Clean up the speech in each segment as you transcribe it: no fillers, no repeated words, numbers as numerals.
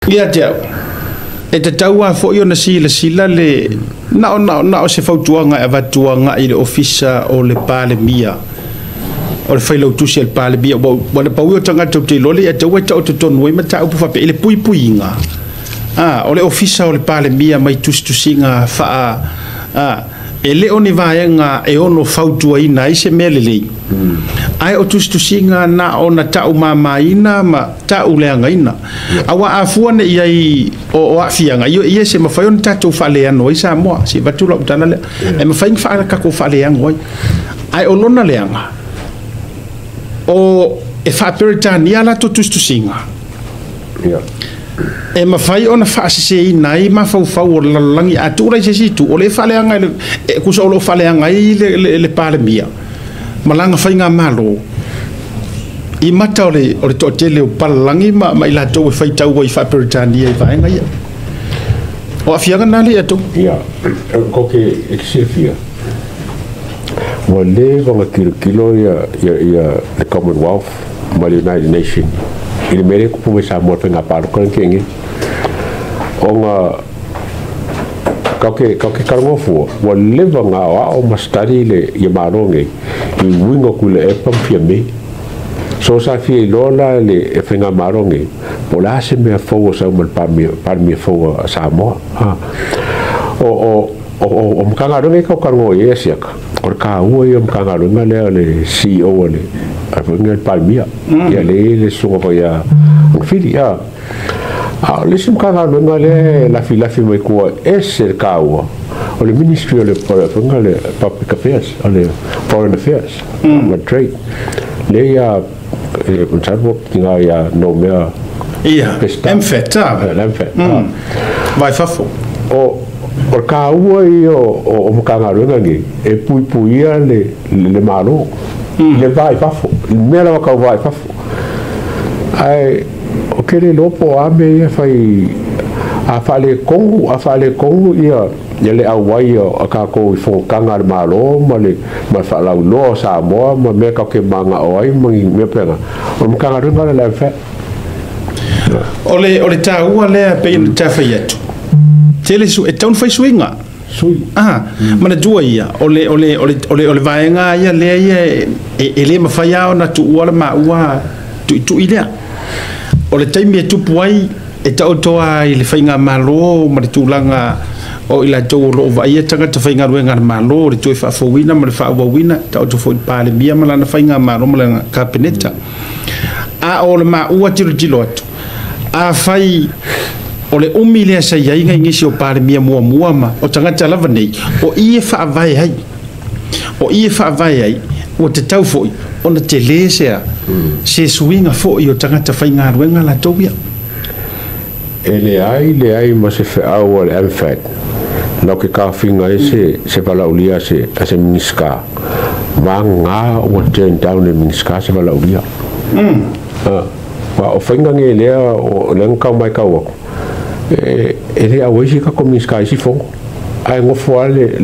Ia te au, e tatau lava foi ona silasila le na o na o na o se fautuaga e avatu agai i le Ofisa o le Palemia, o le Failautusi a le Palemia, ua na pau ia o tagata ou te iloa le ia taua e taoto tonu ai mataupu faapea i le puipuiga o le Ofisa o le Palemia mai tusitusiga faa e le o ni vaega e ono fautuaina ai se mea lelei, ae o tusitusiga na ona taumamaina ma tauleagaina. Aua a fua nei i ai o aafiaga ia se mafai ona tatou faaleano ai Samoa, se i avatu lau tala lea, e mafai ona tatou faaleano ai, ae o lona leaga o e faaperetania latou tusitusiga, e mafai ona faaseseina ai mafaufau o le lalolagi. A tuu la i se isi itu, o lea e faaleaga e tusa o lo o faaleaga ai le Palemia ma lana faigamalo i mata o le toatele o palalagi ma i latou e faitau ai faaperetania i vaega ia. O aafiaga na le ia tou. Ia, ko ke e silafia, ua leva ona tilotilo ia le Commonwealth ma le United Nation i le mea lea e tupu mai Samoa i le faiga palota lena tea nei. Ona kau ke talanoa fua, ua leva ona aoao ma study le ia Malo nei i uiga o Tuilaepa ma Fiame. So sa fia iloa la le e faigamalo nei po o le a se mea fou o sau ma le Palemia fou a Samoa. O Matagaluega e kau talanoa i ai Asiata, o le taua ia o Matagaluega lea o le CEO a le foi le Palemia, ia le le susuga foi ia Agafili. A o le isi Matagaluega lea e lafilafi mai tua ese le taua, o le Ministry o le foi le Public Affairs, o le Foreign Affairs ma Trade le ia masalo tina ia Noumea. Ia. Peseta. MFAT. Le MFAT. Vai fafo. O le taua ia o Matagaluega nei e puipuia le Malo le va i fafo, le mea lava kau va i fafo. Ae o ke le iloa po o a mea ia fai a faaletonu ia le auai a tatou i fonotaga a le Malo ma le faalauiloa o Samoa ma mea tatou te manao ai ma ni mea pena o le Matagaluega le MFAT. O le taua lea pei ona tafai atu. Tele su e tau fai suiga. Sui. Manatua ia o le vaega ia lea ia e le mafai lava ona tuua le maua tuitui lea. O le taimi e tupu ai e taoto ai le faigamalo ma le tulaga o i latou o lo o vaaia tagata faigaluega a le Malo, le toe faafouina ma le faaauauina, taoto foi i le Palemia ma lana faigamalo ma lana Kapeneta. A o le maua tilotilo atu, afai o le umi lea sa i ai nisi o Palemia muamua ma o tagata lava nei, o i e faavae ai. O i e faavae ai, ua tatau foi ona tele sea se suiga foi o tagata faigaluega latou ia. E leai leai ma se feau a le MFAT lau ke kafiga ai se valaulia a se Minisita ma ga ua turn down e Minisita se valaulia. O faiga nei lea o lea na kau mai kau aku e le auai si kako Minisita i si fono ae gofo a le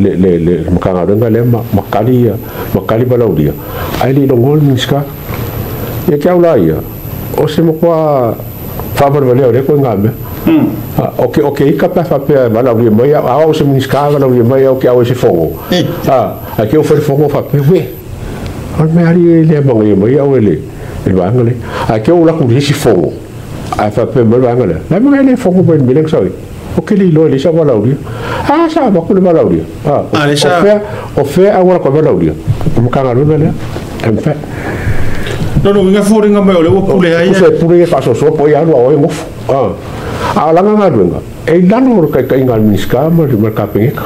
Matagaluega lea ma kali ia ma kali valaulia ae le ilogoa le Minisita ia ke au la ia o se matua faavalevalea o lea koe ngā mea. O ke ika pe faapea valaulia mai a o se Minisita valaulia mai au ke au e se fono a ke o fai fono faapea we o le mea ali e lea magaia mai au e le vaega lea a ke o laku le isi fono ae faapea mai le vaega lea la maga le fono mai le mea lea sa o ke le iloa e le sa valaulia a sa avaku le valaulia. Ah, le o fea o fea au ala koe valaulia o Matagaluega lea MFAT. No, inga fōringa mai o le ua pule ai. Se pule e faasoasoa po i alu a oe gofo a o langa galuega e i lalo o le taitaiga a le Minisita ma le Kapeneta.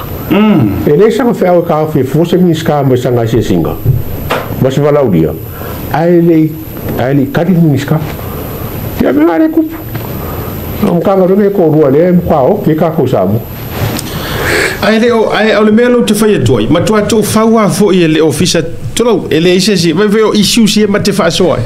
E le saga feau e kaofi e fua se Minisita mai saga asiasiga ma se valaulia ae le i kali le Minisita ia mea le kupu o Matagaluega e toalua lea e matua oki ai tatou Samoa. Ae le o ae o le mea lou te fai atu ai, matua tuufau lava foi e le ofisa tulou, e leai se isi vai vai o issues ia ma te faasoa ai.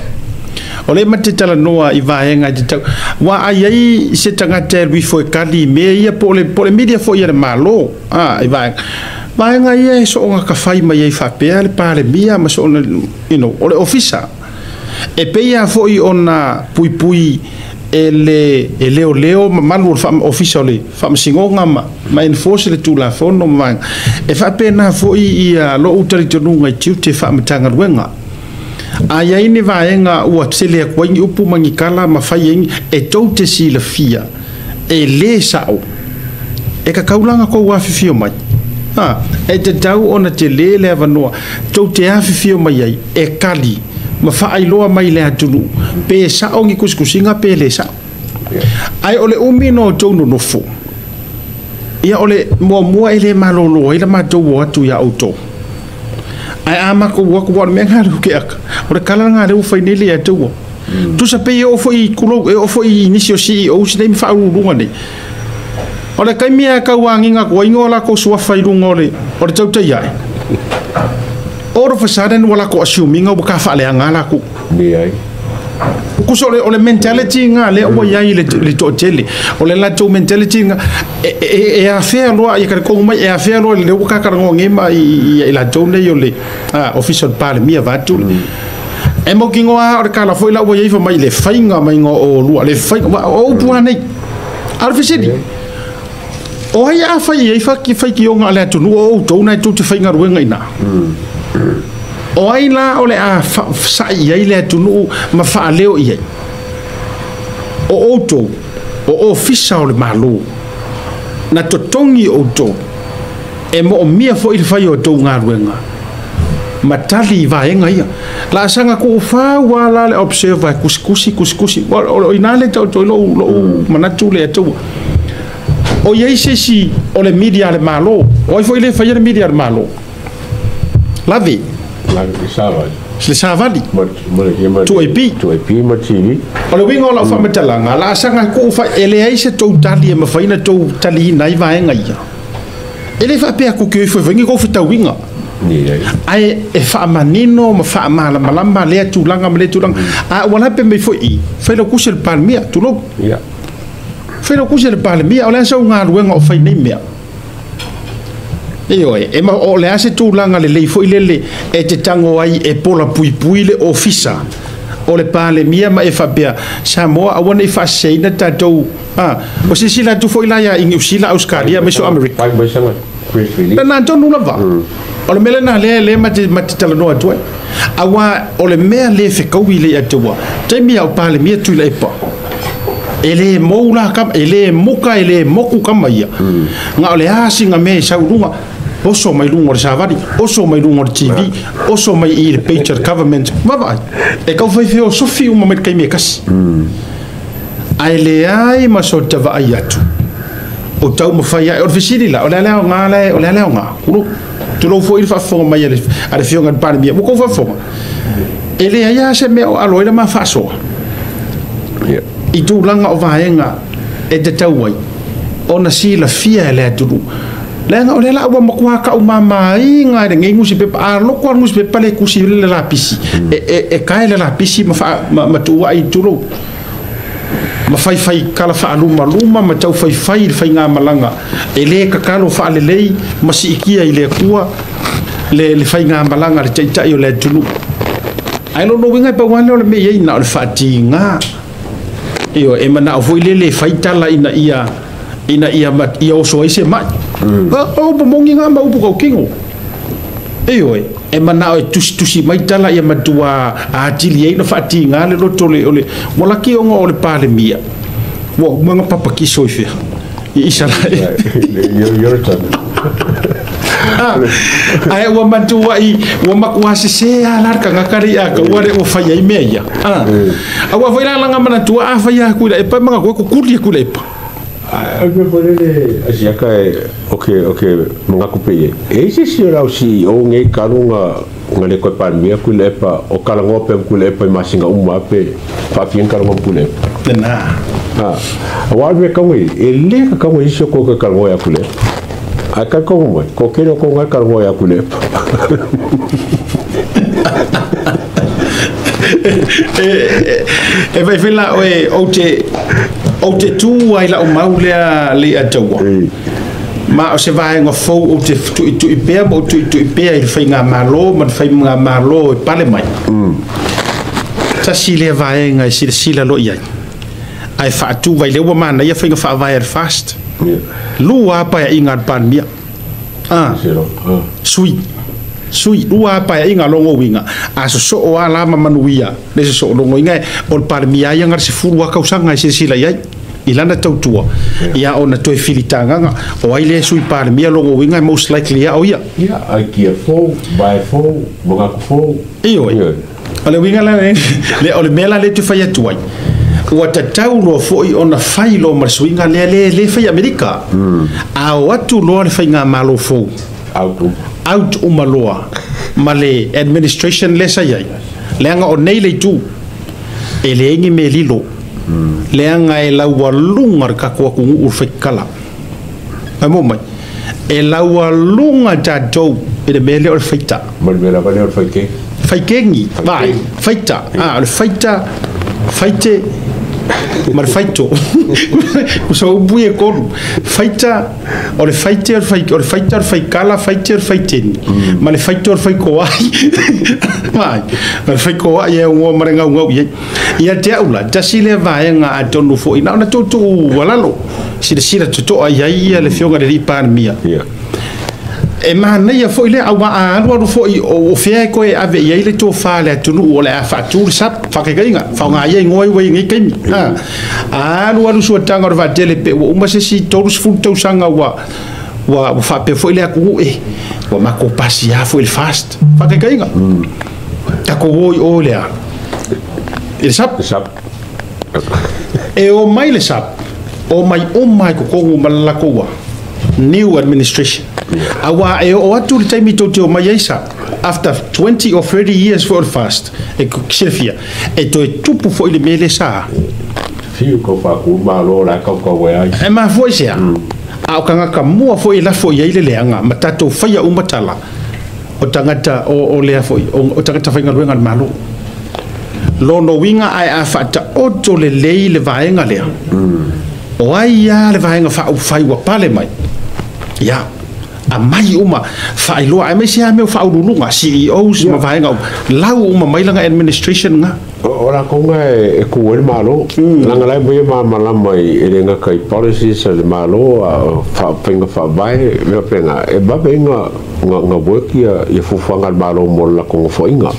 O le ma te talanoa i vaega e tatau ua ai ai se tagata e alu ifo e kali i mea ia po o le media foi a le Malo i vaega ia e soona kafai mai ai faapea le Palemia ma soona o le ofisa. E pei lava foi ona puipui E le e leoleo ma malu o le ofisa o le faamasinoga ma enforce le tulafono ma vaega. E faapena foi ia lou talitonuga i tiute faa-Matagaluega. A i ai ni vaega ua tele atu ai ni upu ma ni tala ma fai ai e tou te silafia e lē sa'o, e tatau la ona tou afifio mai. A e tatau ona telē le avanoa tou te afifio mai ai e tali ma faailoa mai le atunuu pe sa'o ni tusitusiga pe lē sa'o. Ae o le umi na outou nonofo ia, o le muamua e lē malōlō ai la matou o atu iā outou. Ae a matou o atu, ua o le mea gā leu keaka o le kala lagā lea ua fai nei le ia taua tusa pei e oo foi tulou, e oo foi i nisi o CEOs nei ma faauluuluga nei. O le taimi e tauagiga atu ai o latou suafa i luga o le tautai ae, all of a sudden ua latou assume ina ua tafaaleaga latou. Leai. Kusa o le mentality nga lea ua iai le toatele, o le latou mentality nga e afea loa ia kalikonu mai, e afea loa le ua kakalanoa nei ma i latou nei o le official Palemia vaeatu le e mautinoa o le kala foi la ua iai fa mai le faiga mai o lua le faiga o upu nei. A o le fesili, o ai a fai ai faitioga a le atunuu o outou na e tou te faigaluega i ina? O ai la o le a sa'i ai le atunuu ma faaleo i ai? O outou o ofisa o le Malo na totogi outou e moomia foi le fai o tou galuega ma tali i vaega ia la asaga tuufau a la le Observer e kusikusi kusikusi o ina le taotoi lou manatu le atua o iai se isi o le media a le Malo. O ai foi le faia le media a le Malo lave? La le savali. Le savali. Ma ma ma 2AP. 2AP ma TV. O le uiga o lau faamatalaga la asaga tuufai e leai se tou tali e mafai na tou taliina ai vaega ia. E le faapea atu ke ifo ifo kou fetauiga. Leai. Ae e faamanino ma faamalamalama lea tulaga ma lea tulaga. A ua lape mai foi i fai lau kusi le Palemia, tulou. Fai lau kusi le Palemia, o le a sau galuega o fai nei mea. Ioe, e ma o le a se tulaga lelei foi lele e te tago ai e pola puipui le ofisa o le Palemia ma e faapea Samoa aua nei faaseseina tatou a o silasila atu foi la ia i Niu Sila, Australia ma so Amerika. Fai mai sanga press release. Na tonu lava. O le mea lena lea le ma te talanoa atu ai. Aua o le mea le fekaui le atua. Taimi au Palemia tui la epa. E le mou la kama, e le muka, e le moku kama ia. Nga o le asinga me sau lunga, oso mai lunga o le savali, oso mai lunga o le TV, oso mai i le page of government. Vavaai. E kau fai feo sofi uma mai kai me kasi. Ai le ai ma so te vaai atu. O tau mawhai ai, o le fesili la, o le alea o ngā le, o le alea o ngā. Kulo, tulou foi le faafofoga mai a le fioga le Palemia, ua kou faafofoga. E le ai a se mea o alo ai la ma faasoa. I tulaga o vaega e tatau ai ona silafia e le atunuu. Leaga o lea la ua matua taumamaina e lenei nusipepa, a loko a le nusipepa le tusi le lapisi. E kae le lapisi ma, faa, ma tuuai tulou. Ma faifai kala faalumaluma ma tau faifai le faigamalaga e lē kakalo faalelei ma siikia i le Atua le faigamalaga le taita'i o le atunuu. Ae lona uiga e pau lava lea o le mea i ai na o le faatigā. Io e manao foi lele fai tala ina ia ia oso ai se mai. O momongi ngā ma upu kaukino. Io e manao e tusi tusi mai tala ia matua atili ai no faatigā le loto le o le walaki onga o le Palemia. Ua mga papakiso i fea. I Israel. Your turn. Ai ua matua i ua makua se se a la ka ngakari a ka ua le ua fai ai mea ia. Ah. Aua foi la langa manatua a fai a ku e pa manga ko kuli ku le pa. A me pone le asiaka e o ke mga kupe ye. E se si ora o si o nge kalunga nga le koe Palemia ku le pa o kalango pe ku le pa masinga uma pe fa fien kalango ku le. Na. Ha. Wa me ka ngi e le ka ka ngi so ko ka kalango ya ku le. A ka ko mo ko ke ro ko nga kalango ya ku le. E vai fela o e o te tu ai la o mau lea le ataua. Ma o se vaega fou ou te tuitui pea ma ou tuitui pea i le faigamālō ma le faigamālō e pale mai. Tasi lea vaega e silasila loa i ai. Ae faatu vai lea ua manaia faiga faavae a le FAST. Lua lava paeaiga a le Palemia. Sui. Sui, lua lava paeaiga logo uiga, a sosoo lava la ma manuia le sosoo logo uiga o le Palemia ia na le 10 lava tausaga e silasila i ai i lana tautua, ia ona toe filitagaga o ai lea Sui Palemia logo uiga e most likely lava o ia. Ia, aikia fou, vae fou, manatu fou. Ioe. O le uiga la le o le mea la lea e fai atu ai, ua tatau loa foi ona fai loa ma le suiga lea le le fai Amerika. A o atu loa le faigamalo fou. Out uma loa ma le administration lea sa i ai. Leaga o nei le itu, e leai ni mea lilo. Leaga e laualuga le tatou atunuu i le faikala. Mai mo mai. E laualuga tatou i le mea lea o le faita. Ma le mea lava lea o le faikegi. Faikegi, vai, faita. O le faita, faite, ma le faito. Ua upu ia e tolu. Faita, o le faite, o le faita, o le faikala, faite, o le faiteni. Ma le faito, o le faikoai. Vai, ma le faikoai e ugoa ma le gaugau i ai. Ia te au la, tasi lea vaega atonu foi, na ona tuutuu alalo, silasila totoa i ai ia le Afioga i le Alii Palemia. E manaia foi lea, auā a alualu foi o fea e toe ave i ai le tofa a le atunuu o le a faatu le SAP, faakaikaiga, faaaoga ia igoa ua i nei taimi. A alualu suataga o le vaatele pe ua uma se isi 30 tausaga ua faapea foi le atunuu e, ua matou pasia foi le FAST, faakaikaiga. Tatou o i o i le a? I le SAP. E o mai le SAP, o mai uma i totonu ma le latou new administration. Auā e oo atu le taimi tou te omai ai SAP, after 20 or 30 years foi o le FAST, e silafia, e toe tupu foi le mea lea sa. Fiu kau whāku malo la kau kau e ai. E mafua i se a? A o tagata mua foi e lafo i ai le leaga ma tatou faia uma tala o tagata o lea foi, o tagata faigaluega a le Malo. Lona uiga ae a faataoto lelei le vaega lea, o ai lava le vaega faaupufai ua pale mai, ia, aumai uma, faailoa, aemaise lava mea o faauluuluga, CEOs ma vaega uma, lau uma mai lana administration lena. O latou na e ku ai le Malo, leaga la e mea malamalama e le gata i policies a le Malo, a o faiga faavae, mea faapena, e vave ai na work ia fuafuaga a le Malo mo le latou nofoaiga.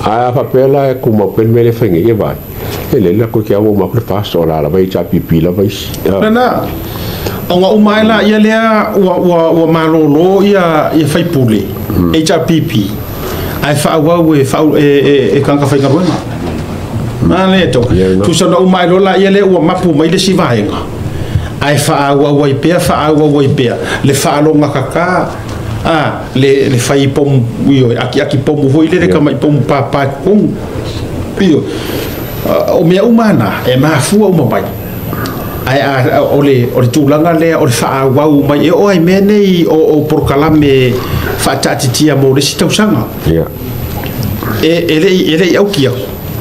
Ae a faapea la e tumau pea le mea lea e fai nei, ia vaai, e lelei latou te au uma atu le FAST, o la lava HRPP lava isi. Lena, ona uma ai laia lea ua malolo ia faipule, HRPP, ae faaauau e tagata faigaluega. A lea e tau, tusa ona uma ai loa laia lea ua mapu mai le isi vaega, ae faaauau ai pea, faaauau ai pea, le faalogatata, le fai pomu, ioe, akiaki pomu foi lele, tamai pomu papa i totonu. Ioe, o mea uma na, e mafua uma mai. Ae o le tulaga lea o le faaauau mai, e oo ai mea nei o polokalame faataatitia mo le isi tausaga. E le i aukia,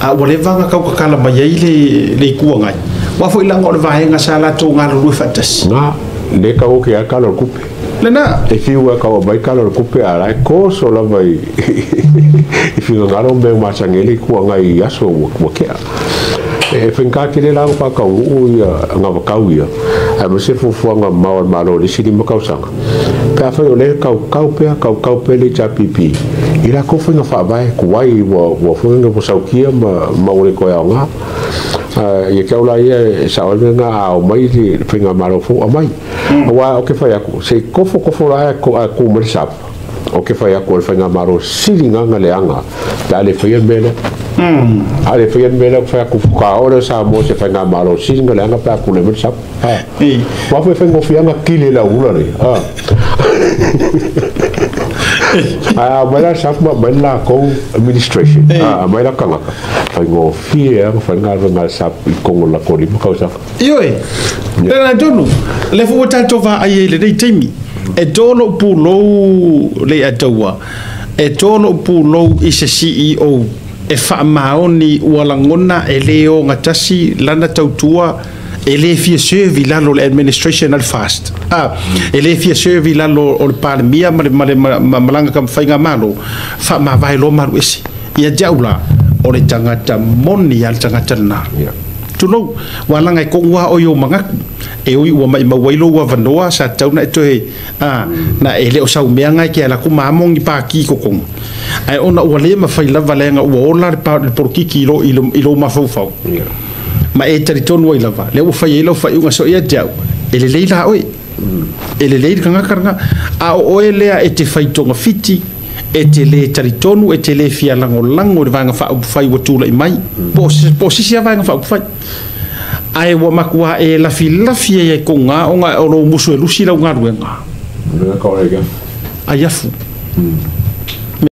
a ua leva ona tautatala mai ai le Itu Agai. Aua foi leaga o le vaega sa latou galulue faatasi. Na, le tau oki ai le tala o le tupe. Lena. E fiu ai kau aumai tala o le tupe, a la e koso lava i finagalo mea masani ai le Itu Agai i aso ua kea. E faigata tele la ona faataunuu ia agavakau ia, aemaise fuafuaga mamao a le Malo i le isi 5 tausaga, pe afai o lea e kaukau pea, kaukau pea le HRPP i latou faiga faavae tuai ua foi ua saukia ma ua le toe aoga. Ia te au la ia e sao ai mea na a omai le faigamalo fou aumai. Aua ou te fai atu, se i tofotofo la ae tu mai le SAP, ou te fai atu o le faigamalo sili gaga leaga pe a le faia le mea lea. A le faia le mea lea, ou te fai atu faatoa oo lea o Samoa i se faigamalo sili na leaga pe a tulai mai le SAP. Aua foi e faigofie lava ona kili e le au ula nei. Ae a aumai la le SAP ma aumai le latou administration, aumai la tagata, faigofie lava ona fai le galuega a le SAP i totonu o le latou 5 tausaga. Ioe, lena tonu, lea foi ua tatou vaai ai i lenei taimi, e to lou pulou Leiataua, e to lou pulou i se CEO e faamaoni ua lagona e le ogatasi lana tautua, e le fia serve i lalo o le administration a le FAST, e le fia serve i lalo o le Palemia ma le malaga faigamalo, faamavae loa malu ese. Ia te au la, o le tagata moni lava le tagata lena. Tulou, ua laga e koʻu a oe o magatu e ui ua maʻimau ai lou avanoa sa tatau na e toe a na e le o saumeaga e ke alaku ma amo ni paki totonu, ae ona ua lē mafai lava leaga ua ola le polokiki i lou mafaufau ma e talitonu ai lava lea ua fai ai lau faaiuga so ia te au e lelei la oe, e lelei le tagata lena, a o oe lea e te fai togafiti, e te lē talitonu, e te lē fia lagolago i le vaega faaupufai ua tula'i mai po o sisi a vaega faaupufai, ae ua matua e lafilafi ai ai koga ona o lou musu e lusi lau galuega ai afu.